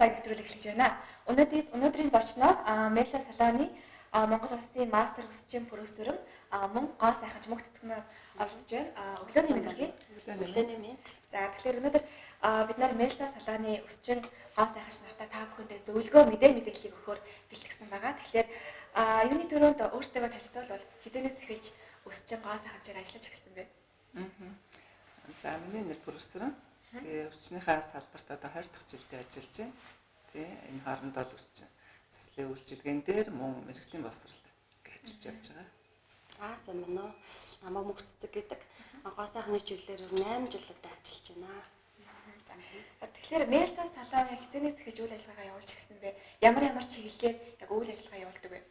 цаг нэвтрүүлэг эхэлж байна. Өнөөдрийн зочноор Мелса салоны Монгол улсын мастер өсчин профессор мөн гоо сайхан мөнх цэцгнээр оролцож байна. Өглөөний мэнд хүргэе. Өглөөний мэнд. За, тэгэхээр өнөөдөр бид нар Мелса салоны өсчин гоо сайхан нартай та бүхэндээ зөвлөгөө мэдээллийг өгөхөөр бэлтгэсэн байгаа. Тэгэхээр юуны түрүүнд өөртөө танилцуулбал хизэнээс эхэлж өсчин гоо сайханчаар ажиллаж эхэлсэн бэ? За, миний нэр профессор. Тэгээ өсчнийхээ салбарт одоо 20 дахь жилдээ ажиллаж байна. Тэ энэ хооронд бол өсчин заслын үйлчилгээн дээр мөн мэргэжлийн боловсролд ажиллаж явж байгаа. Аа, сайн байна уу? Намайг Мөнх Цэцэг гэдэг. Гоо сайхны чиглэлээр 8 жил одоо ажиллаж байна. За, тэгэхээр Мелса салон яг хизэнээс эхэлж үйл ажиллагаагаа явуулж эхэлсэн бэ? Ямар чиглэлээр яг үйл ажиллагаа явуулдаг вэ?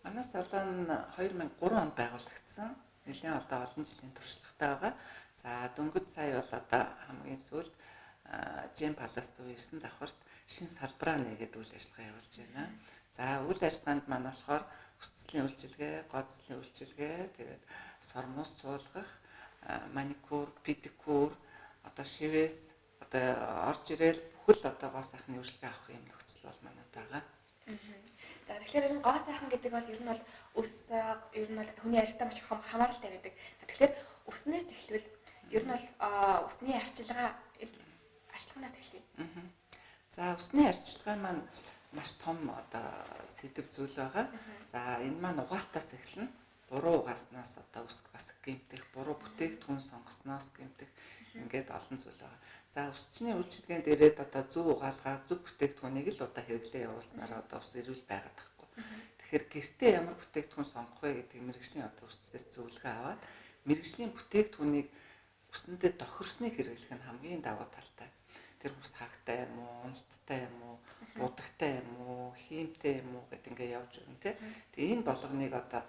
Манай салон 2003 онд байгуулагдсан. Нэлээд одоо олон жилийн туршлагатай байгаа. За, дөнгөж сая бол одоо хамгийн сүүлд Жем Палас төв 9 давхарт шинэ салбараа нэгээд үйл ажиллагаа явуулж байна. За, үйл ажиллагаанд маань болохоор ус цэцлийн үйлчилгээ, гоо цэцлийн үйлчилгээ, тэгээд сормуус суулгах, маникюр, педикюр, одоо шивээс одоо орж ирээл бүхэл одоо гоо сайхны үйлчилгээ авах юм нөхцөл бол манад байгаа. За, тэгэхээр ер нь гоо сайхан гэдэг бол ер нь бол өс ер нь бол хүний арьстай маш их хамааралтай байдаг. Тэгэхээр өснөөс эхлвэл ер нь бол өсний арчилгаанаас эхлэе. За, өсний арчилгаа маань маш том одоо сэдэв зүйл байгаа. За, энэ маань угаалтаас эхэлнэ. Буруу угааснаас одоо өсг бас гэмтэх, буруу бүтээгдэхүүн сонгосноос гэмтэх, ингээд олон зүйл байгаа. За, өсчний үйлчилгээнд ирээд одоо зөв угаалгаа, зөв бүтээгдэхүүнийг л одоо хэрэглээ явуулснараа одоо ус эрүүл байгаад байхгүй. Тэгэхээр гэртээ ямар бүтээгдэхүүн сонгох вэ гэдэг мэргэжлийн одоо өсчдээс зөвлөгөө аваад мэргэжлийн бүтээгдэхүүнийг өсөндөө тохирсныг хэрэглэх нь хамгийн давуу талтай. Тэр ус хаагтай юм уу, уналттай юм уу, будагтай юм уу, хиймтэй юм уу гэд ингээ явж өгнө тэ. Тэгээ энэ болгоныг одоо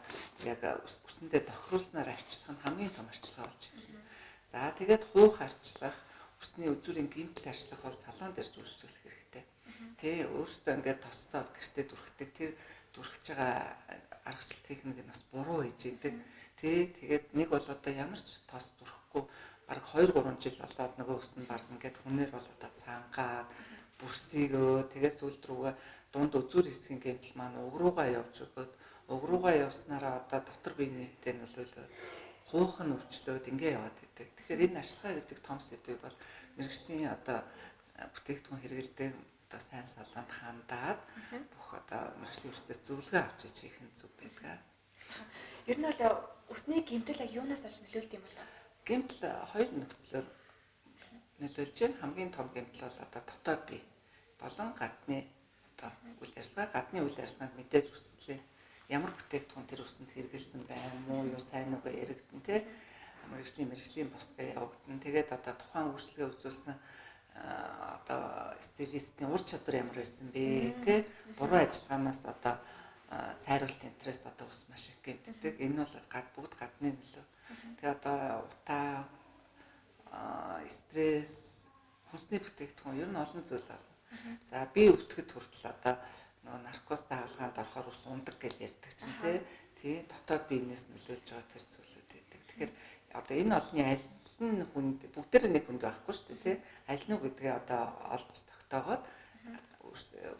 яг өсөндөө тохируулснаар арчлах нь хамгийн том арчилгаа болж эхэлнэ. За, тэгээд хуух арчлах, өсний үзүүрийн гэмтэл арчлах бол салон дээр үйлчлүүлэх хэрэгтэй. Тэ өөрөөсөө ингээд тостой гэртээ дүрхдэг. Тэр дүрхэж байгаа аргачлал техник нь бас буруу хийж идэг. Тэ тэгээд нэг бол одоо ямар ч тос дүрхэхгүй бараг 2-3 жил болоод нөгөө өс нь бараг ингээд хүнээр бол одоо цангаад бүрсийгөө тэгээ сүүлд рүүгээ дунд үзүүр хэсгийн гэмтэл маань уг руугаа явж өгөөд уг руугаа явснараа одоо дотор бие нийтээ нөлөөлөөд хуух нь өвчлөөд ингээ яваад идэг. Тэгэхээр энэ арчилгаа гэдэг том сэдвийг бол мэргэжлийн одоо бүтээгдэхүүн хэрэглэдэг одоо сайн салонд хандаад бүх одоо мэргэжлийн үсдээс зөвлөгөө авч хийх нь зөв байдаг. Ер нь бол өсний гэмтэл яг юунаас олж нөлөөлдөг юм бол? Гэмтэл хоёр нөхцлөөр нөлөөлж байна. Хамгийн том гэмтэл бол одоо дотоод бие болон гадны одоо үйл ажиллагаа. Гадны үйл ажиллагаанд мэдээж үсслээ. Ямар бүтээгдэхүүн тэр үсэнд хэрэгэлсэн байна, муу юу сайн уу гэж яригдэн тэ. Мэргэжлийн босгээ явагдана. Тэгээд одоо тухайн үйлчилгээ үзүүлсэн одоо стилистийн ур чадвар ямар байсан бэ тэ. Буруу ажиллагаанаас одоо цайруулалт энтрээс одоо ус маш их гэмтдэг. Энэ бол бүгд гадны нөлөө. Тэгээ одоо утаа, стресс, хүнсний бүтээгдэхүүн ер нь олон зүйл болно. За, бие өвтгөд хүртэл одоо нөгөө наркоз дагалгаанд орохоор ус ундаг гэж ярьдаг чинь тий. Тий, дотоод биенээс нөлөөлж байгаа тэр зүйлүүд байдаг. Тэгэхээр одоо энэ олонний аль нь хүнд бүгдээр нэг хүнд байхгүй шүү дээ тий. Аль нь гэдгээ одоо олж тогтоогоод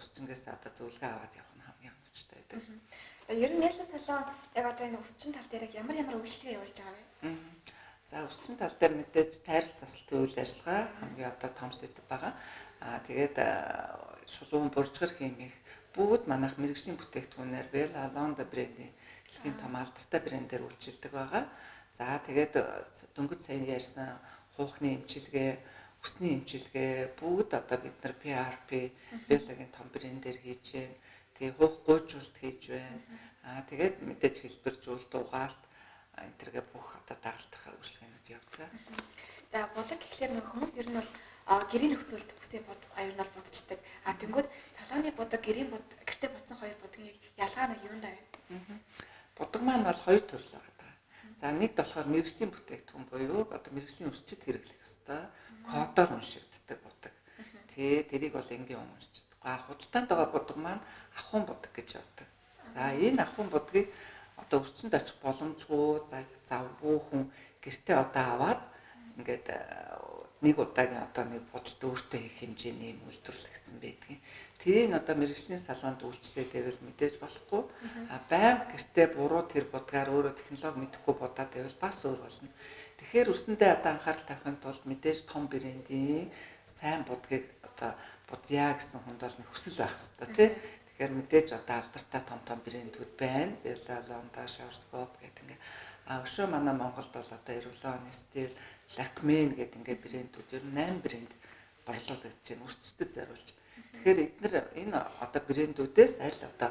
өсчингээс одоо зөвлөгөө аваад явах нь хамгийн оновчтой байдаг. Ер нь Мелса салон яг одоо энэ өсчин тал дээр ямар үйлчилгээ явуулж байгаа вэ? За, өсчин тал дээр мэдээж тайрал заслалтын үйл ажиллагаа хамгийн одоо том сэдэв байгаа. Аа, тэгээд шулуун буржгар химих бүгд манайх мэргэжлийн бүтээгдэхүүнээр Bella Londa брендийн дэлхийн том алдартай брендээр үйлчилдэг байгаа. За, тэгээд дөнгөж сая ярьсан хуухны эмчилгээ, үсний эмчилгээ бүгд одоо бид нар PRP Bella-гийн том брендээр хийж байна. Тэгээ хуух гуйжуулалт хийж байна. Аа, тэгээд мэдээж хэлбэржүүлэлт, угаалт энэ төргээ бүх одоо дагалдах үйлчилгээнүүд явдаг. За, будаг гэхлээр нэг хүмүүс ер нь бол гэрийн нөхцөлд үсээ бод аюул нь бол будчихдаг. А тэнгүүд салоны будаг, гэрийн буд, гэртээ будсан хоёр будгийн ялгаа нэг юундаа байна? Будаг маань бол хоёр төрөл байгаа. За, нэгд болохоор мэргэжлийн бүтээгдэхүүн буюу одоо мэргэжлийн өсчид хэрэглэх ёстой кодоор уншигддаг будаг. Тэ тэрийг бол энгийн хүн уншиж. Худалдаанд байгаа будаг маань ахуйн будаг гэж явдаг. За, энэ ахуйн будгийг одоо өвчнөд очих боломжгүй, завгүй хүн гэртээ одоо аваад ингээд Нэг удаагийн одоо нэг бодолт өөртөө хийх хэмжээний юм үйлдвэрлэгдсэн байдгийг. Тэрийг одоо мэргэжлийн салонд үйлчлээд байвал мэдээж болохгүй. А байнга гэртээ буруу тэр будгаар өөрөө технологи мэдэхгүй будаад байвал бас өөр болно. Тэгэхээр үсэндээ одоо анхаарал тавихын тулд мэдээж том брендийн сайн будгийг одоо будъя гэсэн хүнд бол нэг хүсэл байх хэрэгтэй тий. Тэгэхээр мэдээж одоо алдартай том том брэндүүд байна. Bella, Londa, Schwarzkopf гэдэг ингээ. А өшөө манай Монголд бол одоо Erulon, Steel, Lakme гэдэг ингээ брэндүүд ер нь 8 брэнд борлуулагдаж байна. Өсчдөд зориулж. Тэгэхээр эднэр энэ одоо брэндүүдээс аль одоо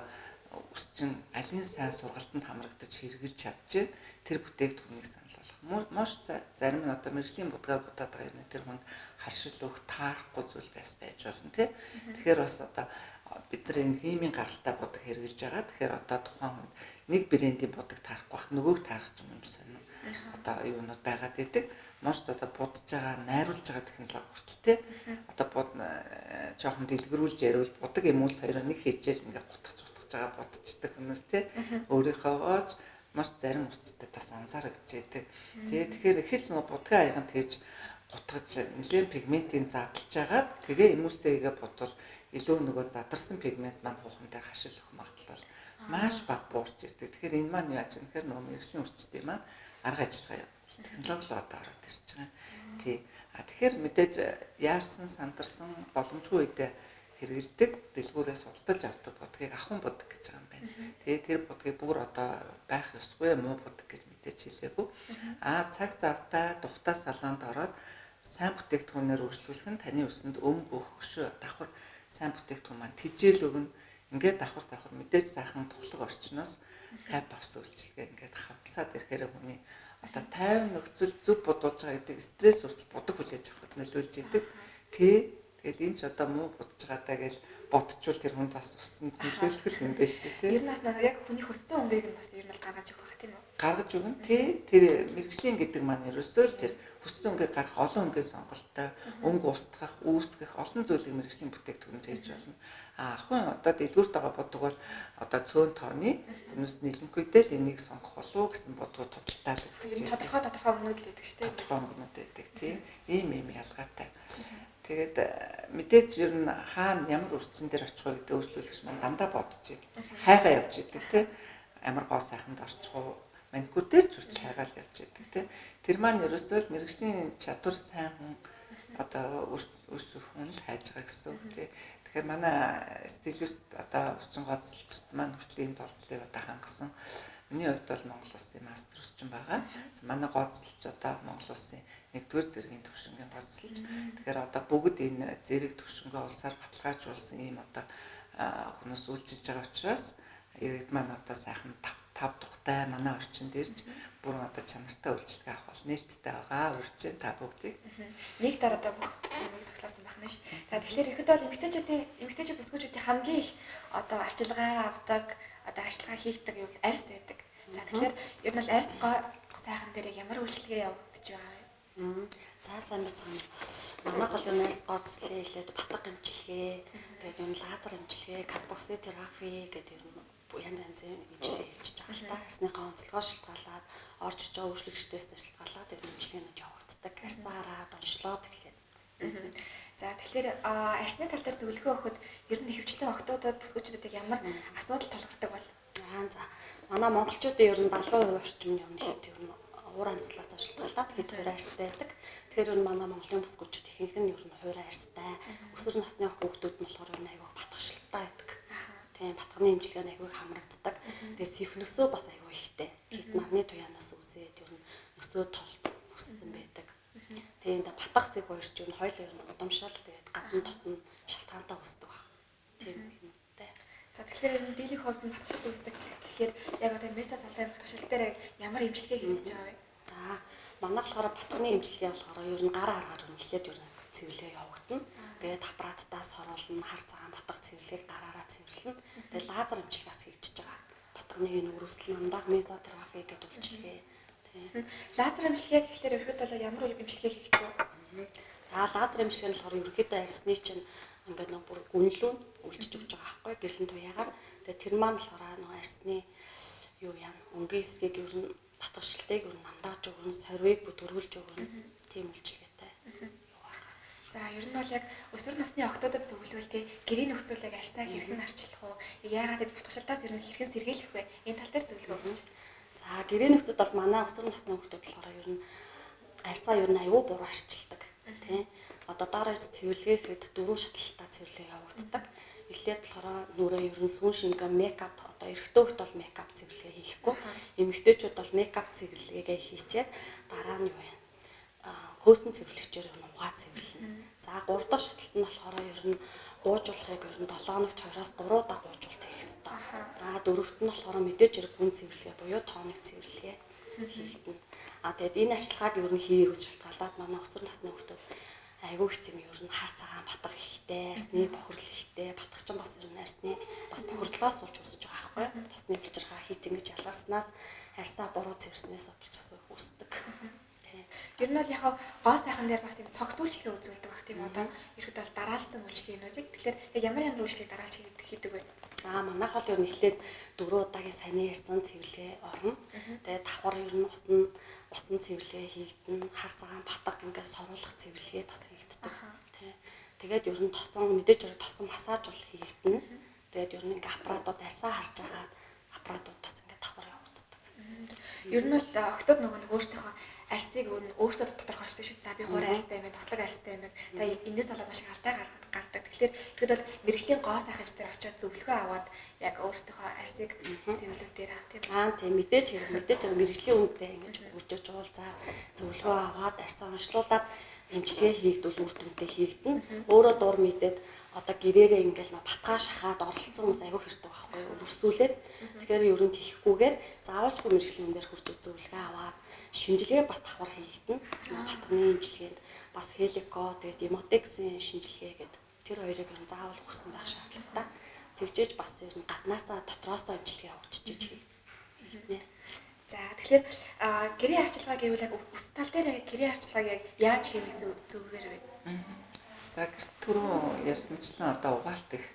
өсчин алийн сайн сургалтанд хамрагдаж хэрэгжилж чадчихээн тэр бүтээгдэхүүнийг санал болгох. Маш зарим нь одоо мэргэжлийн будгаар будаад байгаа юм тэр хүнд харшил өгөх таарахгүй зүйл байж болно тий. Тэгэхээр бас одоо бид нар энэ химийн гаралтай будаг хэрэгжилж байгаа. Тэгэхээр одоо тухайн хүнд нэг брендийн будаг таарахгүй бах нөгөөг таарах юм сонь. Одоо юунууд байгаад идэг. Маш одоо будж байгаа, найруулж байгаа технологи хүртэл тий. Одоо буд жоохон дэлгэрүүлж яриул будаг эмүүл хоёроо нэг хичээл ингээд гутгах байгаа будчдаг хүмүүс тий. Өөрийнхөөгөөч маш зарим үсчтэй бас анзаарэгдэж идэг. Тэгээ тэгэхээр их л нөгөө будгийн аяганд тэгж гутгаж нэлээд пигментийн задлж агаад тэгээ эмүүлсэгээ бодвол илүү нөгөө задарсан пигмент маань хуухан дээр хашил өгөх магадлал бол маш бага буурч ирдэг. Тэгэхээр энэ маань юу яаж юм гэхээр нөгөө мэргэжлийн үсчдийн маань арга ажиллагаа технологи л одоо ороод ирж байгаа. Тий. А тэгэхээр мэдээж яарсан, сандарсан боломжгүй үедээ хэрэгэлдэг, дэлгүүрээс худалдаж авдаг будгийг ахуйн будаг гэж байгаа юм байна. Тэгээ тэр будгийг бүр одоо байх ёсгүй муу будаг гэж мэдээж хэлээгүй. А цаг завтай тухтай салонд ороод сайн бүтээгдэхүүнээр үйлчлүүлэх нь таны үсэнд өмг өгөх өшөө давхар сайн бүтээгдэхүүн маань тижээл өгнө. Ингээд давхар давхар мэдээж сайхан тухлаг орчноос кап авсан үйлчилгээ ингээд хамсаад ирэхээр хүний одоо тайван нөхцөл зөв бодуулж байгаа гэдэг стресс хүртэл будаг хүлээж авахд нөлөөлж идэг. Тий. Тэгэл энэ ч одоо муу будж байгаа даа гэж бодчвол тэр хүнд бас усанд нөлөөлөх юм байна шүү дээ тий. Ер нь бас яг хүний хүссэн өнгийг нь бас ер нь л гаргаж өгөх байх тийм үү? Гаргаж өгнө тий. Тэр мэргэжлийн гэдэг маань ерөөсөө л тэр хүссэн өнгийг гаргах олон өнгийн сонголттой, өнгө устгах, үүсгэх олон зүйлийг мэргэжлийн бүтээгдэхүүнээр хийж болно. А ахуйн одоо дэлгүүрт байгаа будаг бол одоо цөөн тооны хүмүүс нэлэнхүйдээ л энийг сонгох болов уу гэсэн бодгоо тудалтай л байдаг. Тодорхой тодорхой өнгөнүүд л байдаг шүү дээ. Тодорхой өнгөнүүд байдаг тий. Ийм ийм ялгаатай. Тэгээд мэдээж ер нь хаана ямар үсчин дээр очих вэ гэдэг өөрчлөлөгч маань дандаа бодож идэг. Хайгаа явж идэг тий. Амар гоо сайханд орчих уу? Маникюр дээр ч хүртэл хайгаал явж идэг тий. Тэр маань ерөөсөө л мэргэжлийн чадвар сайн хүн одоо өөрсдөө хүн л хайж байгаа гэсэн үг тий. Тэгэхээр манай стилист одоо үсчин гоцлогчд маань хүртэл энэ болцлыг одоо хангасан. Миний хувьд бол Монгол улсын мастер үсчин байгаа. Манай гоцлогч одоо Монгол улсын нэгдүгээр зэргийн төвшингийн гоцлогч. Тэгэхээр одоо бүгд энэ зэрэг төвшөнгөө улсаар баталгаажуулсан ийм одоо хүмүүс үйлчилж байгаа учраас иргэд маань одоо сайхан тав тухтай манай орчинд ирж бүрэн одоо чанартай үйлчилгээ авах бол нээлттэй байгаа. Урьж та бүгдийг. Нэг дараа одоо бүх юмыг зогслоосон байх нь ш. За тэгэхээр ихэд бол эмэгтэйчүүд бүсгүүчүүдийн хамгийн их одоо арчилгаа авдаг, одоо арчилгаа хийгдэг юм арьс байдаг. За тэгэхээр ер нь бол арьс гоо сайхан дээр ямар үйлчилгээ явагдаж байгаа вэ? За сайн байцгаана. Манай гол ер нь арьс гоцлын эхлээд батга эмчилгээ, тэгээд ер нь лазер эмчилгээ, карбокситерапи гэдэг ер нь янз янзын эмчилгээ хийж байгаа л та. Арьсныхаа онцлогоо шалтгаалаад, орж иж байгаа өөрчлөлтөөс шалтгаалаад ер нь эмчилгээнүүд явагддаг. Арьсаа хараад, онцлоод эхлээд. За тэгэхээр арьсны тал дээр зөвлөгөө өгөхөд ер нь ихэвчлэн охтуудад бүсгүүчүүдэд ямар асуудал тулгардаг бол? За манай монголчуудын ер нь 70% орчим юм ихэд ер нь уур амьсгалаас шалтгаалаад хэд хувиар арьстай байдаг. Тэгэхээр ер нь манай Монголын бүсгүүчүүд ихэнх нь ер нь хувиар арьстай. Өсвөр насны хүүхдүүд нь болохоор ер нь айгүй батгашилттай байдаг. Тийм батганы эмчилгээ нь айгүй хамрагддаг. Тэгээ сифнөсөө бас айгүй ихтэй. Хэд нарны туяанаас үсээд ер нь нөсөө тол өссөн байдаг. Тэгээ энэ батгах сэх хоёр ч ер нь хоёул ер нь удамшил тэгээд гадна дотн шалтгаантай өсдөг баг. Тийм юмтай. За тэгэхээр ер нь дийлэнх хувьд нь батгашилт үүсдэг. Тэгэхээр яг одоо меса салын батгашилт дээр ямар эмчилгээ хийгдэж байгаа вэ? За манай болохоор батганы эмчилгээ болохоор ер нь гар аргаар эхлээд ер нь цэвэрлэгээ явагдана. Тэгээд аппаратаа соруулна, хар цагаан батга цэвэрлэгийг гараараа цэвэрлэнэ. Тэгээд лазер эмчилгээ бас хийгдэж байгаа. Батганы энэ өрөөсөл намдаах мезотерапи гэдэг үйлчилгээ. Тийм. Лазер эмчилгээ гэхлээр ерөнхийдөө бол ямар эмчилгээ хийгдэх вэ? За лазер эмчилгээ нь болохоор ерөнхийдөө арьсны чинь ингээд нэг бүр гүнлүүн үлчиж өгч байгаа байхгүй гэрлэн туяагаар. Тэгээд тэр маань болохоор нэг арьсны юу яа өнгийн хэсгийг ер нь батгашилтыг ер нь намдааж өгнө, сорвийг бүдгэрүүлж өгнө. Тийм үйлчилгээтэй. За ер нь бол яг өсвөр насны охтуудад зөвлөвөл те гэрийн нөхцөлийг арьсаа хэрхэн арчлах уу? Яагаад гэвэл батгшилтаас ер нь хэрхэн сэргийлэх вэ? Энэ тал дээр зөвлөгөө өгөөч. За гэрийн нөхцөлд бол манай өсвөр насны охтууд болохоор ер нь арьсаа ер нь аюу буруу арчилдаг тий. Одоо дараа цэвэрлэгээ гэхэд 4 шатлалтаа цэвэрлэгээ явагддаг. Эхлээд болохоор нүрээ ер нь сүүн шингэн мейкап одоо эрэгтэй хүмүүс бол мейкап цэвэрлэгээ хийхгүй. Эмэгтэйчүүд бол мейкап цэвэрлэгээгээ хийчээд дараа нь юу вэ? Хөөсөн цэвэрлэгчээр ер нь угаа цэвэрлэнэ. За 3 дахь шатлалт нь болохоор ер нь гуужуулахыг ер нь 7 хоногт 2-оос 3 удаа гуужуулт хийх ёстой. За дөрөвт нь болохоор мэдээж хэрэг гүн цэвэрлэгээ буюу тоник цэвэрлэгээ хийгдэнэ. А тэгээд энэ ажиллагааг ер нь хийхээс шалтгаалаад манай өсвөр насны хүүхдүүд айгүй их тийм ер нь хар цагаан батга ихтэй, арсны бохирдол ихтэй, батга чинь бас ер нь арсны бас бохирдлоос болж үүсэж байгаа байхгүй юу? Тосны булчирхаа хит ингэж ялгарснаас арьсаа буруу цэвэрснээс болж үүсдэг. Ер нь бол яг гоо сайхан дээр бас юм цогц үйлчлэгээ үзүүлдэг байх тийм одоо ерхэд бол дараалсан үйлчлэгээнүүдийг тэгэхээр яг ямар ямар үйлчлэгийг дараалж хийдэг вэ? За манайх бол ер нь эхлээд 4 удаагийн сайн ярьсан цэвэрлэгээ орно. Тэгээд давхар ер нь усан цэвэрлэгээ хийгдэнэ. Хар цагаан батга ингээд соруулах цэвэрлэгээ бас хийгддэг. Тэ. Тэгээд ер нь тосон мэдээж хэрэг тосон массаж бол хийгдэнэ. Тэгээд ер нь ингээд аппаратууд арьсаа харж агаад аппаратууд бас ингээд давхар явагддаг. Ер нь бол октод нөгөө нэг өөртөөхөө арьсыг өөртөө тодорхойлдог шүү. За би хуур арьстай юм байна, тослог арьстай юм байна. За энэс болоод маш их алдаа гаргадаг. Тэгэхээр ихэд бол мэргэжлийн гоо сайханч дээр очиод зөвлөгөө аваад яг өөртөөхөө арьсыг цэвэрлүүл дээр аа тийм. Аа тийм мэдээж хэрэг мэргэжлийн үнэтэй ингэж үржиж уулзаад зөвлөгөө аваад арьсаа онцлуулаад эмчилгээ хийгдвэл үр дүнтэй хийгдэнэ. Өөрөө дур мэдээд одоо гэрээрээ ингээл батгаа шахаад оролцсон хүмүүс айгүй хэрдэг байхгүй юу? Өрөвсүүлээд тэгэхээр ер нь тийхгүйгээр заавалчгүй мэргэжлийн хүн дээр хурж зөвлөгөө аваад шинжилгээ бас давхар хийгдэнэ. Батганы эмчилгээнд бас хелико тэгээд эмотексийн шинжилгээ гэдэг тэр хоёрыг ер нь заавал өгсөн байх шаардлагатай. Тэгжээж бас ер нь гаднаасаа дотроосоо эмчилгээ явуулчихж хийгдэнэ. За тэгэхээр гэрийн арчилгаа гэвэл яг өс тал дээр гэрийн арчилгааг яг яаж хийвэл зүгээр вэ? За гэрт түрүү ярьсанчлан одоо угаалт их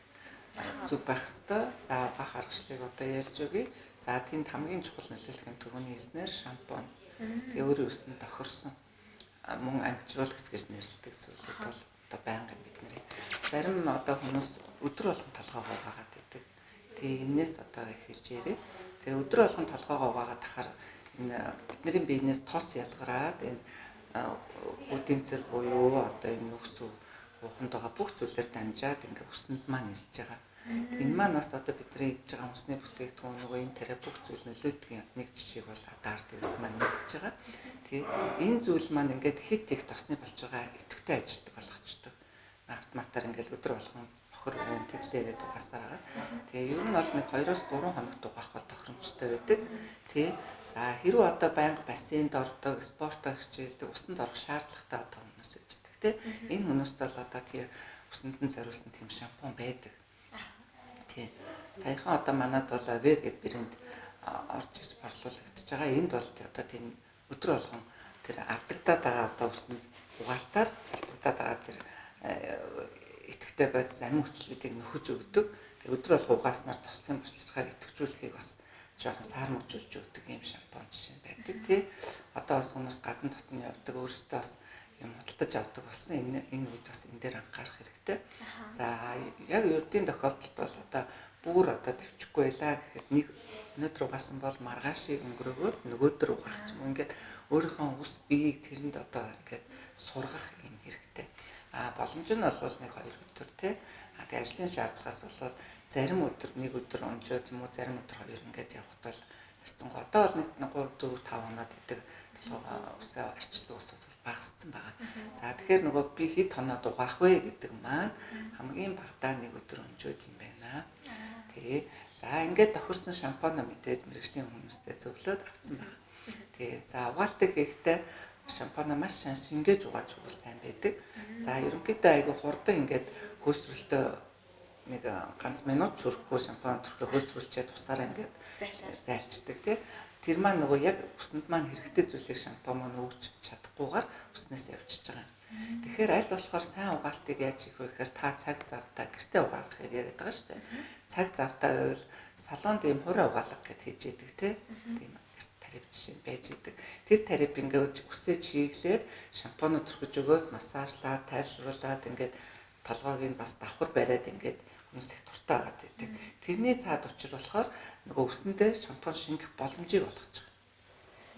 зүг байх ёстой. За угаах аргачлалыг одоо ярьж өгье. За тэнд хамгийн чухал нөлөөлөх юм түрүүний хэлснээр шампунь. Тэгээ өөрийн үсэнд тохирсон мөн ангижруулагч гэж нэрлэдэг зүйлүүд бол одоо байнгын бидний. Зарим одоо хүмүүс өдөр болгон толгоогоо угаагаад байдаг. Тэгээ энээс одоо эхэлж ярив. Тэгээ өдөр болгон толгоогоо угаагаад тахаар энэ бидний биенээс тос ялгараад энэ үдийн цэр буюу одоо энэ нүхс уханд байгаа бүх зүйлээр дамжаад ингээ үсэнд маань ирж байгаа. Энэ маань бас одоо бидний идж байгаа хүнсний бүтээгдэхүүн нөгөө энэ тариа бүх зүйл нөлөөлдөг нэг жишээг бол адаар дэрэг маань мэдж байгаа. Тэгээ энэ зүйл маань ингээд хит их тосны болж байгаа идэвхтэй ажилтдаг болгочдөг. Автоматар ингээд өдөр болгон бохор байна тэглээгээд угаасаар байгаа. Тэгээ ер нь бол нэг 2-3 хоногт угаах бол тохиромжтой байдаг. Тий. За хэрвээ одоо байнга бассейнд ордог, спортоор хичээлдэг, усанд орох шаардлагатай одоо хүмүүс байж байдаг тий. Энэ хүмүүст бол одоо тэр усанд нь зориулсан тийм шампунь байдаг. Тий. Саяхан одоо манад бол Ave гэдэг брэнд орж ирж борлуулагдчихж байгаа. Энд бол одоо тийм өдөр болгон тэр алдагдаад байгаа одоо усанд угаалтаар алдагдаад байгаа тэр идэвхтэй бодис амин хүчлүүдийг нөхөж өгдөг. Тэгээ өдөр болгон угааснаар тослогийн бочирхааг идэвхжүүлэхийг бас жоохон саармагжуулж өгдөг юм шампунь жишээ байдаг тий. Одоо бас хүмүүс гадна дотны явдаг, өөрсдөө бас юм худалдаж авдаг болсон. Энэ үед бас энэ дээр анхаарах хэрэгтэй. За яг ердийн тохиолдолд бол одоо бүр одоо төвчгүй байлаа гэхэд нэг өнөөдөр угаасан бол маргаашийг өнгөрөөгөөд нөгөөдөр угаах ч юм уу ингээд өөрийнхөө ус биеийг тэрэнд одоо ингээд сургах юм хэрэгтэй. А боломж нь бол нэг 2 өдөр тий. А тэгээ ажлын шаардлагаас болоод зарим өдөр нэг өдөр унжаад юм уу зарим өдөр хоёр ингээд явхад бол харьцангуй одоо бол нэг 3 4 5 хоноод идэг толгойгоо үсээ арчилдаг усууд бол багассан байгаа. За тэгэхээр нөгөө би хэд хоноод угаах вэ гэдэг маань хамгийн багадаа нэг өдөр өнжөөд юм байна. Тий. За ингээд тохирсон шампунаа мэдээд мэргэжлийн хүмүүстэй зөвлөөд авсан байна. Тий. За угаалтыг хийхдээ шампунаа маш сайн шингээж угааж өгвөл сайн байдаг. За ерөнхийдөө айгүй хурдан ингээд хөөсрөлтөө нэг ганц минут ч хүрэхгүй шампунь төрхөө хөөсрүүлчихэд усаараа ингээд зайлчдаг тий. Тэр маань нөгөө яг усанд маань хэрэгтэй зүйлийг шампунь маань өгч чадахгүйгээр уснаас явчихж байгаа юм. Тэгэхээр аль болохоор сайн угаалтыг яаж хийх вэ гэхээр та цаг завтаа гэртээ угаахыг яриад байгаа шүү дээ. Цаг завтаа байвал салонд ийм хураа угаалга гэд хийж идэг тий. Тийм тариф жишээ нь байж идэг. Тэр тариф ингээд үсээ чиглээд шампунаа түрхэж өгөөд массажлаад тайвшруулад ингээд толгойг нь бас давхар бариад ингээд хүмүүс их дуртай байгаад байдаг. Тэрний цаад учир болохоор нөгөө үсэндээ шампунь шингэх боломжийг олгож байгаа.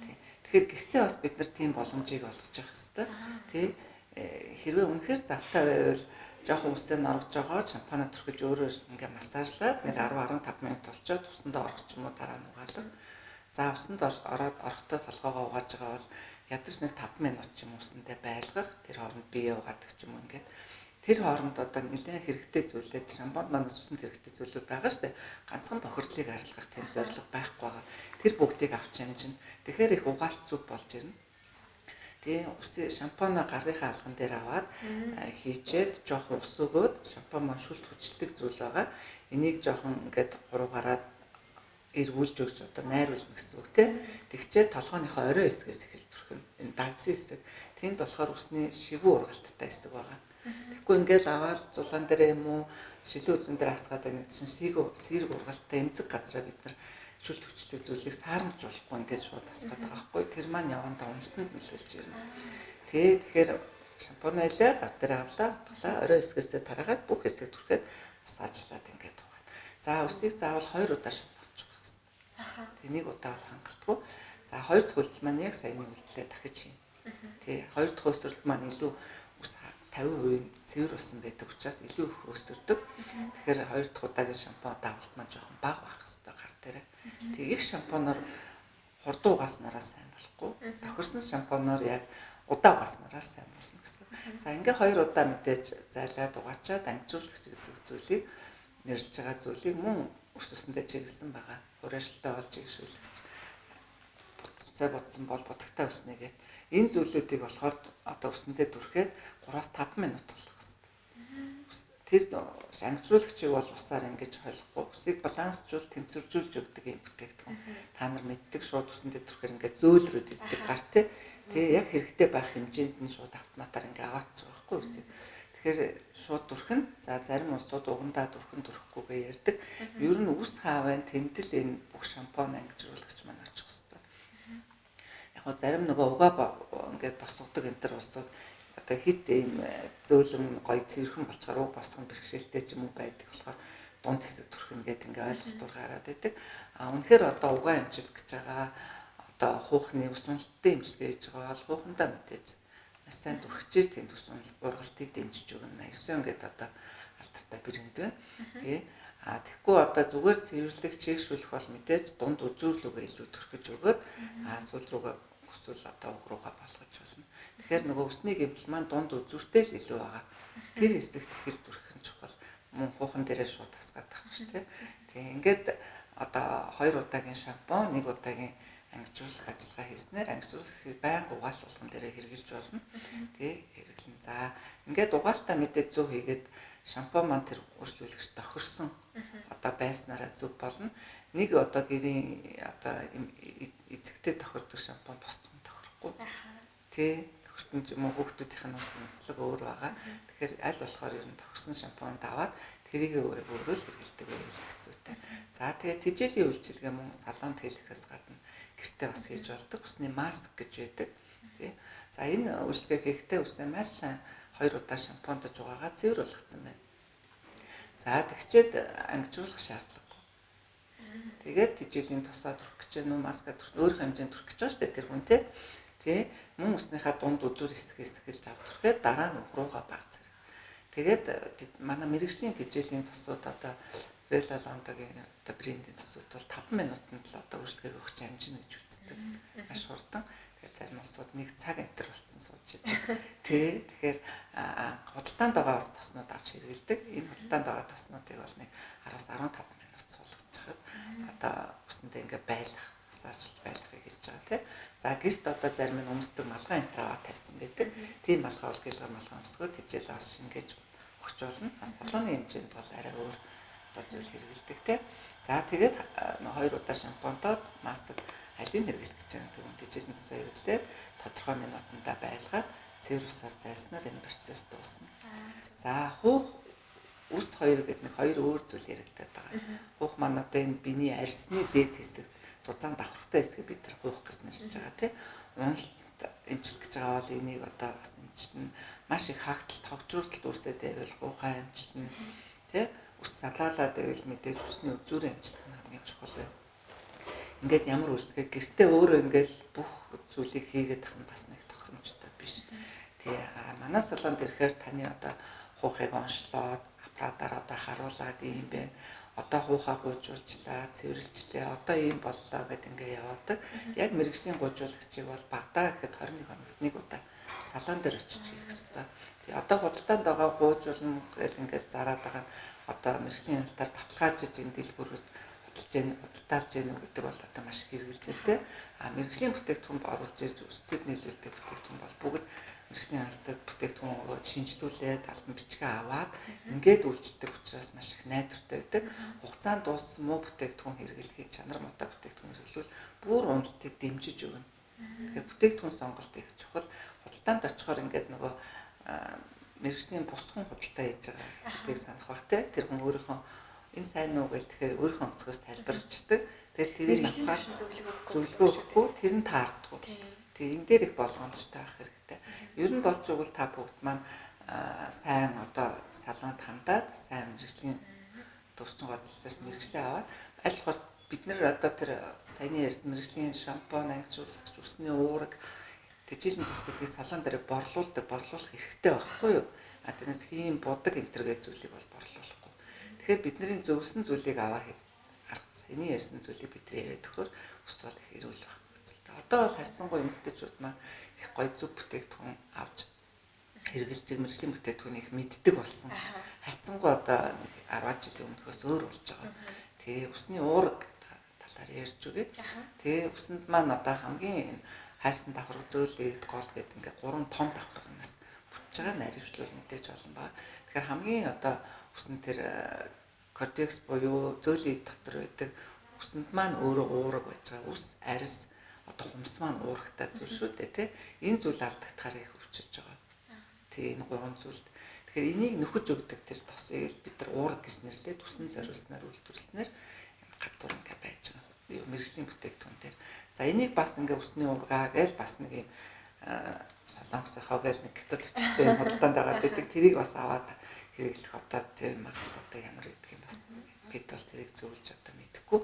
Тий. Тэгэхээр гэртээ бас бид нар тийм боломжийг олгож явах ёстой. Тий. Хэрвээ үнэхээр завтай байвал жоохон үсээ норгож байгаа шампунаа түрхэж өөрөө ингээ массажлаад нэг 10 15 минут болчоод усандаа орох ч юм уу дараа нь угаалга. За усанд ороод орохдоо толгоогоо угааж байгаа бол ядаж нэг 5 минут ч юм усандаа байлгах, тэр хооронд бие угаадаг ч юм уу ингээд тэр хооронд одоо нэлээд хэрэгтэй зүйлүүд шампунд маань усанд хэрэгтэй зүйлүүд байгаа шүү дээ. Ганцхан бохирдлыг арилгах тийм зорилго байхгүй байгаа. Тэр бүгдийг авч амжина. Тэгэхээр их угаалт зүг болж ирнэ. Тэгээ үсээ шампунаа гарынхаа алган дээр аваад хийчээд жоохон ус өгөөд шампунь маань шүлт хүчлэг зүйл байгаа. Энийг жоохон ингээд хуруугаараа эргүүлж өгч одоо найруулна гэсэн үг тийм. Тэгчээд толгойнхоо орой хэсгээс эхэлж түрхэнэ. Энэ дагцын хэсэг. Тэнд болохоор үсний шигүү ургалттай хэсэг байгаа. Тэгэхгүй ингээд аваад зулаан дээр юм уу шилэн үзэн дээр асгаад байна гэсэн сэрэг ургалттай эмзэг газараа бид нар шүлт хүчлэг зүйлийг саарамж болохгүй ингээд шууд асгаад байгаа байхгүй. Тэр маань явандаа уналтанд нөлөөлж ирнэ. Тэ тэгэхээр шампунь айлаа гар дээр авлаа, утгалаа, орой хэсгээсээ тараагаад бүх хэсэг түрхэд массажлаад ингээд угаана. За үсийг заавал 2 удаа шампуньж угаах хэрэгтэй. Тэг нэг удаа бол хангалтгүй. За хоёр дахь үйлдэл маань яг саяны үйлдэлээ дахиж хийнэ. Тэ хоёр дахь өсвөрлөлт маань илүү ус 50% цэвэр усан байдаг учраас илүү их өсөрдөг. Тэгэхээр хоёр дахь удаагийн шампунь давалт маань жоохон бага байх хэрэгтэй гар дээр. Тэг их шампунаар хурдан угааснараа сайн болохгүй. Тохирсон шампунаар яг удаа угааснараа сайн болно гэсэн. За ингээ хоёр удаа мэдээж зайлаад угаачаад ангижруулах эзэг зүйлийг нэрлж байгаа зүйлийг мөн ус усандаа чиглэсэн байгаа. Хураашилтаа болж чиглүүлэгч. Цай бодсон бол бодогтой үснэ гэт. Энэ зүйлүүдийг болохоор одоо үсэндээ түрхэд 3-5 минут болох хэрэгтэй. Тэр ангижруулагчийг бол усаар ингэж холихгүй. Үсийг балансжуул, тэнцвэржүүлж өгдөг юм бүтээгдэхүүн. Та нар мэддэг шууд үсэндээ түрхээр ингээд зөөлрөд ирдэг гар тий. Тэгээ яг хэрэгтэй байх хэмжээнд нь шууд автоматар ингээ аваачих байхгүй үсийг. Тэгэхээр шууд түрхэн. За зарим улсууд угандаа түрхэн түрхгүйгээ ярьдаг. Ер нь үс хаавын тэмдэл энэ бүх шампунь ангижруулагч маань очих хэрэгтэй. Яг гоо зарим нөгөө угаа ингээд босгодог энэ төр улсууд одоо хит ийм зөөлөн гоё цэвэрхэн болчоор уг босгон бэрхшээлтэй ч юм уу байдаг болохоор дунд хэсэг түрхэн гэдэг ингээ ойлголтоор гараад байдаг. А үнэхээр одоо угаа эмчилэх гэж байгаа одоо хуухны ус уналтын эмчилгээ хийж байгаа бол хуухандаа мэдээж маш сайн түрхчээ тийм ус уналт ургалтыг дэмжиж өгнө. 9 ингээд одоо алдартай брэнд байна. Тий. А тэгэхгүй одоо зүгээр цэвэрлэх, чийгшүүлэх бол мэдээж дунд үзүүрлүүгээ илүү түрхэж өгөөд а сүүл рүүгээ өсвөл одоо уг руугаа болгож болно. Тэгэхээр нөгөө үсний гэмтэл маань дунд үзүүртэй л илүү байгаа. Тэр хэсэгт ихэл түрхэх нь чухал. Мөн хуухан дээрээ шууд асгаад авах шүү дээ. Тэг ингээд одоо 2 удаагийн шампунь, 1 удаагийн ангижруулах ажиллагаа хийснээр ангижруулахыг байнга угаал болгон дээрээ хэрэгжилж болно. Тэ хэрэглэн. За ингээд угаалтаа мэдээ зөв хийгээд шампунь маань тэр өөрчлөлөгч тохирсон одоо байснараа зөв болно. Нэг одоо гэрийн одоо эзэгтэй тохирдог шампунь бусдад тохирохгүй. Тэ тохиртон ч юм уу хүүхдүүдийнх нь ус онцлог өөр байгаа. Тэгэхээр аль болохоор ер нь тохирсон шампунь даваад тэрийг өөрөө л хэрэглэдэг байвал хэцүүтэй. За тэгээд тэжээлийн үйлчилгээ мөн салонд хийлгэхээс гадна гэртээ бас хийж болдог. Усны маск гэж байдаг. Тий. За энэ үйлчилгээ хийхдээ үсээ маш сайн 2 удаа шампуньдаж угаагаа цэвэр болгоцсон байна. За тэгчээд ангижруулах шаардлагагүй. Тэгээд тэжээлийн тосоо түрхэх гэж нү маска түрх өөрийнх хэмжээнд түрхэх гэж байгаа шүү дээ тэр хүн тий. Тий. Мөн усныхаа дунд үзүүр хэсгээс эхэлж ав түрхээд дараа нь уг руугаа баг зэрэг. Тэгээд манай мэрэгжлийн тэжээлийн тосууд одоо Bella London-гийн одоо брендийн төсүүд бол 5 минутанд л одоо үйлчлэгийг өгч амжина гэж үздэг. Маш хурдан. Тэгэхээр зарим улсууд 1 цаг энтер болцсон сууж байдаг. Тэ тэгэхээр худалдаанд байгаа бас тоснууд авч хэрэгэлдэг. Энэ худалдаанд байгаа тоснуудыг бол нэг 10-15 минут суулгачихад одоо үсэндээ ингээ байлах, массажлж байлгахыг хэлж байгаа тий. За гэрт одоо зарим нь өмсдөг малгай энтер аваад тавьсан байдаг. Тийм малгай бол гэлгэр малгай өмсгөө тэжээл авч шингээж өгч болно. Салооны хэмжээнд бол арай өөр одоо зүйл хэрэгэлдэг тий. За тэгээд 2 удаа шампунтод маск алийг хэрэглэх гэж байгаа тэгвэл тэжээлийн тусаа хэрэглээд тодорхой минутанда байлгаад цэвэр усаар зайлснаар энэ процесс дуусна. За хуух ус хоёр гэдэг нэг хоёр өөр зүйл яригдаад байгаа. Хуух маань одоо энэ биений арьсны дээд хэсэг зузаан давхартай хэсгийг бид нар хуух гэж нэрлэж байгаа тий. Уналт эмчлэх гэж байгаа бол энийг одоо бас эмчлэнэ. Маш их хаагдал тогжруудалд үүсээд байвал хуухай эмчлэнэ тий. Ус салаалаад байвал мэдээж усны үзүүрээ эмчлэх нь хамгийн чухал байна. Ингээд ямар үсгээ гэртээ өөрөө ингээл бүх зүйлийг хийгээд ах нь бас нэг тохиромжтой биш. Тий. Манай салонд ирэхээр таны одоо хуухыг онцлоод аппаратаар одоо харуулад ийм байна. Одоо хуухаа гуйжуулчлаа, цэвэрлжлээ. Одоо ийм боллоо гэд ингээ яваадаг. Яг мэргэжлийн гуйжуулагчийг бол багадаа гэхэд 21 хоногт нэг удаа салон дээр очиж хийх ёстой. Тий. Одоо худалдаанд байгаа гуйжуулна гэл ингээл зараад байгаа нь одоо мэргэжлийн хяналтаар баталгаажиж энэ дэлгүүрүүд худалж гэн худалдаалж гэнэ гэдэг бол одоо маш хэрэгэлзээтэй. А мэргэжлийн бүтээгдэхүүн оруулж ирж үсцэд нийлүүлдэг бүтээгдэхүүн бол бүгд мэргэжлийн хяналтад бүтээгдэхүүн өгөөд шинжилүүлээд албан бичгээ аваад ингээд үйлчилдэг учраас маш их найдвартай байдаг. Хугацаанд дууссан муу бүтээгдэхүүн хэрэглэхийг чанар муутай бүтээгдэхүүн хэрэглүүл бүр уналтыг дэмжиж өгнө. Тэгэхээр бүтээгдэхүүн сонголт их чухал. Худалдаанд очихоор ингээд нөгөө мэргэжлийн бус хүн худалдаа хийж байгаа гэдгийг санах бах те. Тэр хүн өөрийнхөө энэ сайн уу гэл тэгэхээр өөрийнхөө өнцгөөс тайлбарлаждаг. Тэгэхээр тэрийг авахаар зөвлөгөө өгөхгүй тэр нь таардгүй. Тэгээ энэ дээр их болгоомжтой байх хэрэгтэй. Ер нь болж игэл та бүгд маань сайн одоо салонд хандаад сайн мэргэжлийн төвчин гоцлосоос мэргэжлээ аваад аль болохоор бид нэр одоо тэр саяны ярьсан мэргэжлийн шампунь, ангижруулагч, үсний уураг, тэжээлийн тус гэдгийг салон дээр борлуулдаг, борлуулах эрхтэй байхгүй юу? А тэрнээс хийм будаг энэ төр гэж зүйлийг бол борлуулахгүй. Тэгэхээр бидний зөвлөсөн зүйлийг аваа саяны ярьсан зүйлийг бид нар яриад өгөхөөр ус бол их эрүүл байх нөхцөлтэй. Одоо бол харьцангуй эмэгтэйчүүд маань их гоё зөв бүтээгдэхүүн авч хэрэглэж мэргэжлийн бүтээгдэхүүнийг мэддэг болсон. Харьцангуй одоо нэг 10 жилийн өмнөхөөс өөр болж байгаа. Тэгээ усны уураг талаар ярьж өгье. Тэгээ усанд маань одоо хамгийн хайрсан давхарга зөөлөд гол гэдэг ингээ гурван том давхарганаас бүтэж байгаа наривчлал мэдээж олон ба. Тэгэхээр хамгийн одоо үсэн тэр кортекс буюу зөөлөд дотор байдаг үсэнд маань өөрөө уураг байж байгаа. Үс, арьс, одоо хумс маань уурагтай зүйл шүү дээ, тий. Энэ зүйл алдагдахаар их өвчилж байгаа. Тэгээ энэ гурван зүйлд. Тэгэхээр энийг нөхөж өгдөг тэр тосыг л бид нар уураг гэж нэрлээд үсэн зориулснаар үйлдвэрлэснээр гадуур ингээ байж байгаа. Мэргэжлийн бүтээгдэхүүн дээр. За энийг бас ингээ үсний уургаа гэж бас нэг юм солонгосынхоо гэж нэг хятад өчигтэй юм худалдаанд байгаа гэдэг тэрийг бас аваад хэрэглэх одоо тэр магадлал одоо ямар гэдэг юм бас бид бол тэрийг зөвлөж одоо мэдэхгүй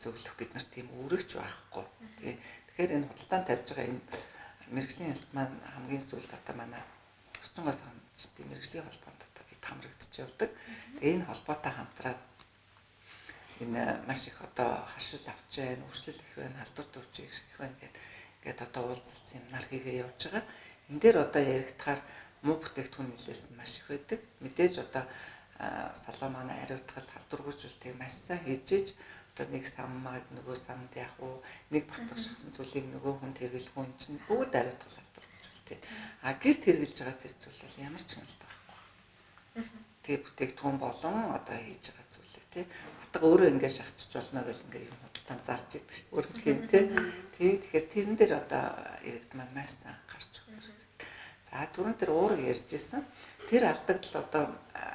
зөвлөх бид нар тийм үүрэгч байхгүй. Тий. Тэгэхээр энэ худалдаанд тавьж байгаа энэ мэргэжлийн хяналт маань хамгийн сүүлд одоо манай Өчнгоос хамтын мэргэжлийн холбоонд одоо бид хамрагдчих явдаг. Тэгээ энэ холбоотой хамтраад энэ маш их одоо харшил авч байна, өөрчлөл их байна, халдвар төвч их байна гэдэг ингээд одоо уулзалт семинар хийгээ явж байгаа. Энэ дээр одоо яригдахаар муу бүтээгдэхүүн нийлүүлсэн маш их байдаг. Мэдээж одоо салон манай ариутгал халдваргүйжүүлтийг маш сайн хийж иж одоо нэг саммаг нөгөө самд яах уу, нэг батгах шахсан зүйлийг нөгөө хүнд хэрэглэх хүн чинь бүгд ариутгал халдваргүйжүүлтэй. А гэрт хэрэглэж байгаа тэр зүйл бол ямар ч хяналт байхгүй. Тэгээ бүтээгдэхүүн болон одоо хийж байгаа зүйлээ тий. Батга өөрөө ингээд шахчих болно гэл ингээд юм худалдаанд зарж идэг шүү дээ. Өөр юм тий. Тий тэгэхээр тэрэн дээр одоо иргэд маань маш сайн гарч өгөх хэрэгтэй. За түрүүн тэр уураг ярьж исэн. Тэр алдагдал одоо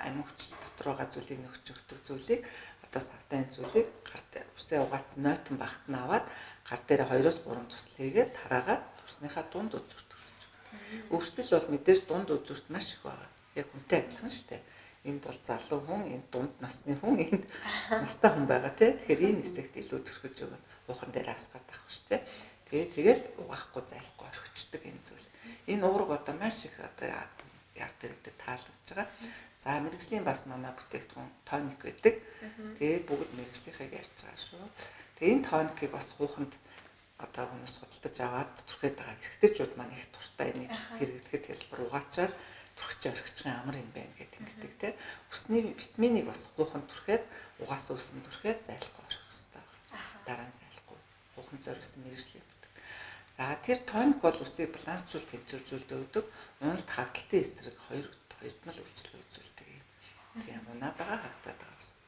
амин хүчил дотор байгаа зүйлийг нөхч өгдөг зүйлийг одоо савтай зүйлийг гар дээр үсээ угаацсан нойтон багт нь аваад гар дээр 2-3 тусал хийгээд тараагаад усныхаа дунд үзүүрт өгч. Өвсөл бол мэдээж дунд үзүүрт маш их байгаа. Яг хүнтэй адилхан шүү дээ. Энд бол залуу хүн, энд дунд насны хүн, энд настай хүн байгаа тий. Тэгэхээр энэ хэсэгт илүү төрхөж өгнө. Уухан дээр асгаад авах шүү дээ. Тэгээд угаахгүй зайлахгүй орхичдөг энэ зүйл. Энэ уураг одоо маш их одоо яар дэрэгдэд таалагдж байгаа. За мэргэжлийн бас манай бүтээгдэхүүн тоник байдаг. Тэгээ бүгд мэргэжлийнхийг ярьж байгаа шүү. Тэгээ энэ тоникийг бас хууханд одоо хүмүүс худалдаж аваад түрхээд байгаа. Эрэгтэйчүүд маань их дуртай энийг хэрэглэхэд хэлбэр угаачаад түрхэж орхичих амар юм байна гэдэг ингэдэг те. Үсний витаминыг бас хууханд түрхээд угаас үсэн түрхээд зайлахгүй орхих хэрэгтэй байна. Дараа нь зайлахгүй. Хууханд зориулсан мэргэжлийн бүтээгдэхүүн. За тэр тоник бол үсийг балансжуул тэнцвэржүүлдэг өгдөг. Уналт хагдалтын эсрэг хоёрдмал үйлчлэг үзүүлдэг юм. Тийм унаад байгаа хагдаад байгаа гэсэн.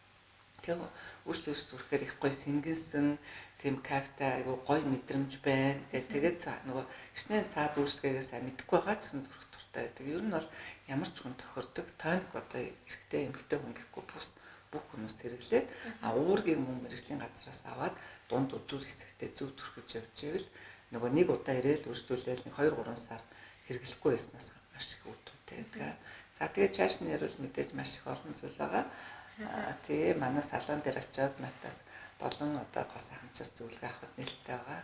Тэгээ үс үс түрхээр их гоё сэнгэнсэн тийм кайфтай айгу гоё мэдрэмж байна гэх тэгээд нөгөө хичнээн цаад үйлчлэгээ сайн мэдэхгүй байгаа ч гэсэн түрх дуртай байдаг. Ер нь бол ямар ч хүн тохирдог. Тоник одоо эрэгтэй эмэгтэй хүн гэхгүй бүх хүмүүс хэрэглээд уургийг мөн мэргэжлийн газраас аваад дунд үзүүр хэсэгтээ зөв түрхэж явж ивэл нөгөө нэг удаа ирээл үржүүлээл нэг 2-3 сар хэрэглэхгүй байснаас маш их үр дүнтэй байдаг. За тэгээд чааш нь ярил мэдээж маш их олон зүйл байгаа. Тэгээ манай салон дээр очиод надаас болон одоо гол сайханчаас зөвлөгөө авахд нээлттэй байгаа.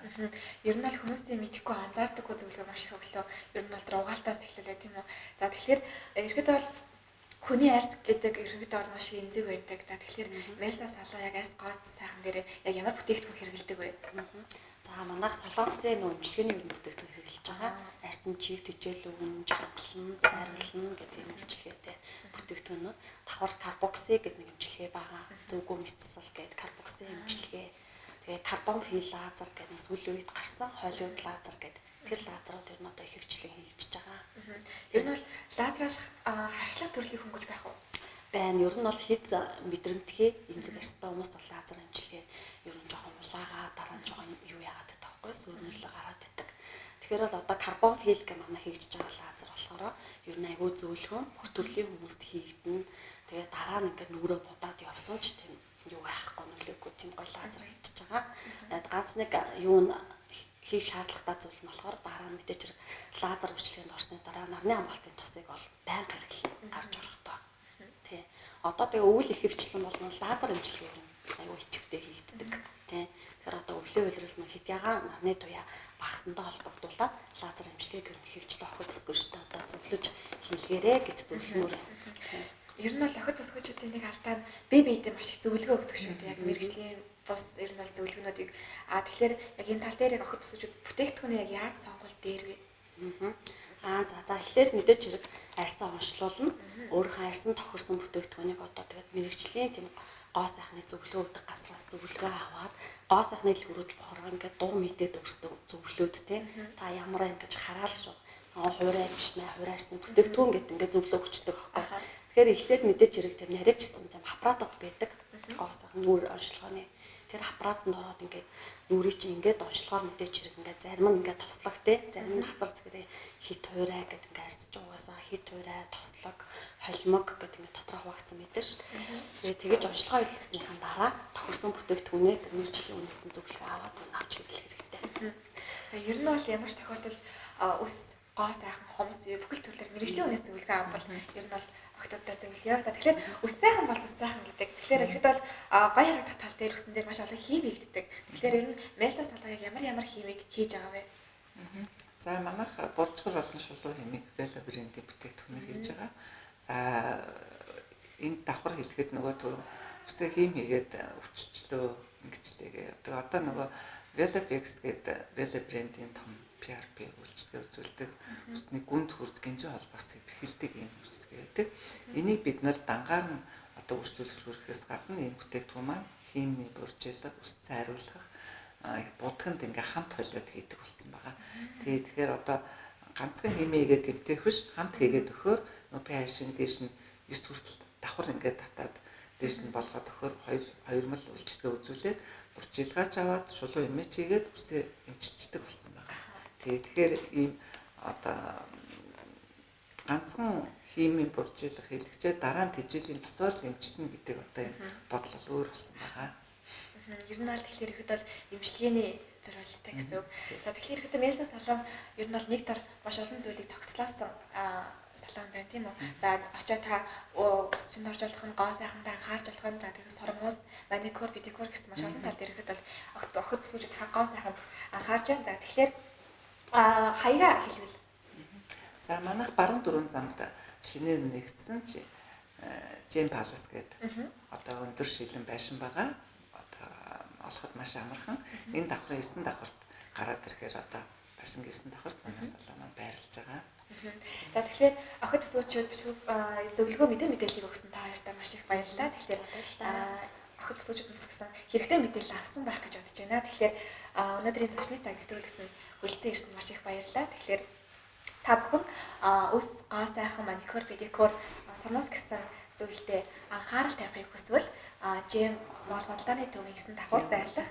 Ер нь бол хүмүүсийн мэдэхгүй анзаардаггүй зөвлөгөө маш их өглөө. Ер нь бол тэр угаалтаас эхлүүлээ тийм үү. За тэгэхээр ерөнхийдөө бол хүний арьс гэдэг ерөнхийдөө бол маш эмзэг байдаг. За тэгэхээр Мелса салон яг арьс гоо сайхан дээр яг ямар бүтээгдэхүүн хэрэглэдэг вэ? За манайх Солонгосын нөө эмчилгээний ер нь бүтээгдэхүүн хэрэглэж байгаа. Арьсан чиг тэжээл өгөн, чангалан, цайруулна гэдэг юм эмчилгээтэй бүтээгдэхүүнүүд. Давхар карбокси гэдэг нэг эмчилгээ байгаа. Зөвгөө мисцсал гэдэг карбокси эмчилгээ. Тэгээ карбон фил лазер гэдэг сүүлийн үед гарсан Холливуд лазер гэдэг тэр лазерууд ер нь одоо их хвчлэн хийгдэж байгаа. Ер нь бол лазераар харшлага төрлийн хөнгөж байх уу? Байна. Ер нь бол хиз мэдрэмтгий эмзэг арьстай хүмүүс бол лазер эмчилгээ ер нь жоохон улаагаа дараа нь жоохон юу яагаад гэдэг байхгүй сүрнэл гараад идэг. Тэгэхээр бол одоо карбон фил гэх манай хийгдэж байгаа лазер болохоор ер нь айгүй зөөлхөн бүх төрлийн хүмүүст хийгдэнэ. Тэгээ дараа нь ингээд нүрээ будаад явсан ч тийм юу байхгүй нөлөөгүй тийм гоё лазер хийгдэж байгаа. Ганц нэг юу нь хийх шаардлагатай зүйл нь болохоор дараа нь мэдээж лазер үйлчилгээнд орсны дараа нарны хамгаалтын тосыг бол байнга хэрэглэн гарч орохдоо. Тий. Одоо тэгээ өвөл их хвчлэн болно лазер эмчилгээ юм айгүй идэвхтэй хийгддэг. Тий. Тэгэхээр одоо өвлийн улирал нь хэд ягаан нарны туяа багасантай холбогдуулаад лазер эмчилгээг ер нь хвчлэн охид бүсгүйчтэй одоо зөвлөж хийлгээрэй гэж зөвлөмөр. Тий. Ер нь бол охид бүсгүйчүүдийн нэг алдаа нь бие биедээ маш их зөвлөгөө өгдөг шүү дээ. Яг мэргэжлийн бус ер нь бол зөвлөгөөнүүдийг тэгэхээр яг энэ тал дээр яг охид бүсгүйчүүд бүтээгдэхүүнээ яг яаж сонгуул дээр вэ? За эхлээд мэдээж хэрэг арьсаа онцлуулна. Өөрийнхөө арьсан тохирсон бүтээгдэхүүнийг одоо тэгээд мэргэжлийн тийм гоо сайхны зөвлөгөө өгдөг газраас зөвлөгөө аваад гоо сайхны дэлгүүрүүд болохоор ингээд дур мэдээд өөрсдөө зөвлөөд те та ямар ингэж хараал шүү. Хуурай биш мэ хуурай арьсны бүтээгдэхүүн гэдэг ингээд зөвлөгөө өгчдөг байхгүй. Тэгэхээр эхлээд мэдээж хэрэг тийм наривчсан тийм аппаратууд байдаг. Гоо сайхан нүүр онцлогооны тэр аппаратанд ороод ингээд нүрийг чи ингээд онцлогоор мэдээж хэрэг ингээд зарим нь ингээд тослог те зарим нь хазар зэгрээ хит хуурай гэдэг ингээд арьсч угаасаа хит хуурай тослог холимог гэдэг ингээд дотроо хуваагдсан байдаг ш. Тэгээ тэгэж онцлогоо хийлгэснийхэн дараа тохирсон бүтээгдэхүүнээ тэр мэргэжлийн үнэлсэн зөвлөгөө аваад авч хэрэглэх хэрэгтэй. Ер нь бол ямар ч тохиолдолд ус гоо сайхан хомс юу бүхэл төрлөөр мэргэжлийн үнээс зөвлөгөө авбал ер нь бол охидуудаа зөвлөё. За тэгэхээр үс сайхан бол зүс сайхан гэдэг. Тэгэхээр ихэд бол гоё харагдах тал дээр үсэн дээр маш олон хим хийгддэг. Тэгэхээр ер нь Мелса салон яг ямар химийг хийж байгаа вэ? За манайх буржгар болон шулуу химийг Vela брендийн бүтээгдэхүүнээр хийж байгаа. За энэ давхар хэлэхэд нөгөө түр үсээ хим хийгээд өвчлөлөө ингэчлээгээ. Тэгээ одоо нөгөө Velafix гэдэг Vela брендийн том PRP үйлчилгээ үзүүлдэг. Үсний гүнд хүрд гинжин холбоосыг бэхэлдэг ийм үйлчилгээ байдаг. Энийг бид нар дангаар нь одоо үйлчлүүлэх хүрэхээс гадна энэ бүтээгдэхүүн маань химийн буржилга, ус цайруулах, будганд ингээ хамт холиод хийдэг болсон байгаа. Тэгээ тэгэхээр одоо ганцхан химигээ гэмтэх биш хамт хийгээд өгөхөөр нөгөө pH-ын дээш нь 9 хүртэл давхар ингээ татаад дээш нь болгоод өгөхөөр хоёрмал үйлчилгээ үзүүлээд буржилгаач аваад шулуу эмээч хийгээд үсээ эмчилждэг болсон байгаа. Тэгээ тэгэхээр ийм одоо ганцхан химийн буржилга хийлгэчээ дараа нь тэжээлийн тусаар л эмчилнэ гэдэг одоо энэ бодол бол өөр болсон байгаа. Ер нь бол тэгэхээр ихэд бол эмчилгээний зориулттай гэсэн үг. За тэгэхээр ихэд Мелса салон ер нь бол нэг дор маш олон зүйлийг цогцлоосон салон байна тийм үү. За очоо та ус чинь орж болох нь гоо сайхантай анхаарч болох нь за тэгээ сормуус, маникюр, педикюр гэсэн маш олон тал дээр ихэд бол охид бүсгүүчүүд гоо сайханд анхаарч байна. За тэгэхээр хаяга хэлбэл. За манайх баруун дөрвөн замд шинээр нэгдсэн чи Джем Палас гэдэг одоо өндөр шилэн байшин байгаа. Одоо олоход маш амархан. Энэ давхрын 9 давхарт гараад ирэхээр одоо байшингийн 9 давхарт манай салон маань байрлаж байгаа. За тэгэхээр охид бүсгүүчүүд зөвлөгөө мэдээллийг өгсөн та хоёртаа маш их баярлалаа. Тэгэхээр охид бүсгүүчүүд гэсэн хэрэгтэй мэдээлэл авсан байх гэж бодож байна. Тэгэхээр өнөөдрийн зочны цаг нэвтрүүлэгт нь хүрэлцэн ирсэн маш их баярлалаа. Тэгэхээр та бүхэн үс, гоо сайхан, маникюр, педикюр, сормуус гэсэн зүйлдээ анхаарал тавихыг хүсвэл Джем мол худалдааны төвийн 9 давхар байрлах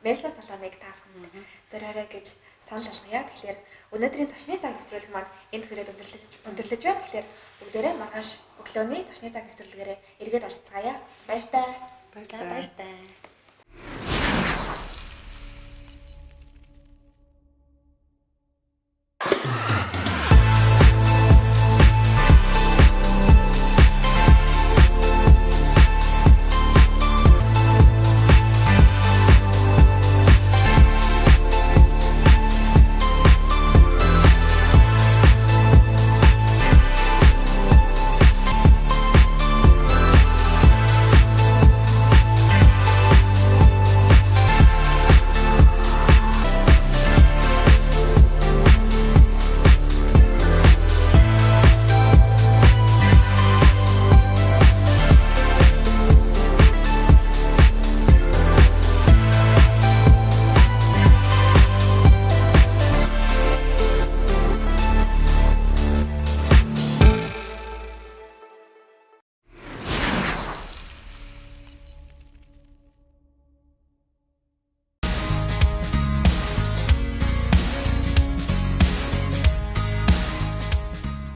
Мелса салоныг та бүхэнд зориорой гэж санал болгоё. Тэгэхээр өнөөдрийн зочны цаг нэвтрүүлэг маань энд хүрээд өндөрлөж байна. Тэгэхээр бүгдээрээ маргааш өглөөний зочны цаг нэвтрүүлгээрээ эргээд олцгаая. Баяртай. Баяртай.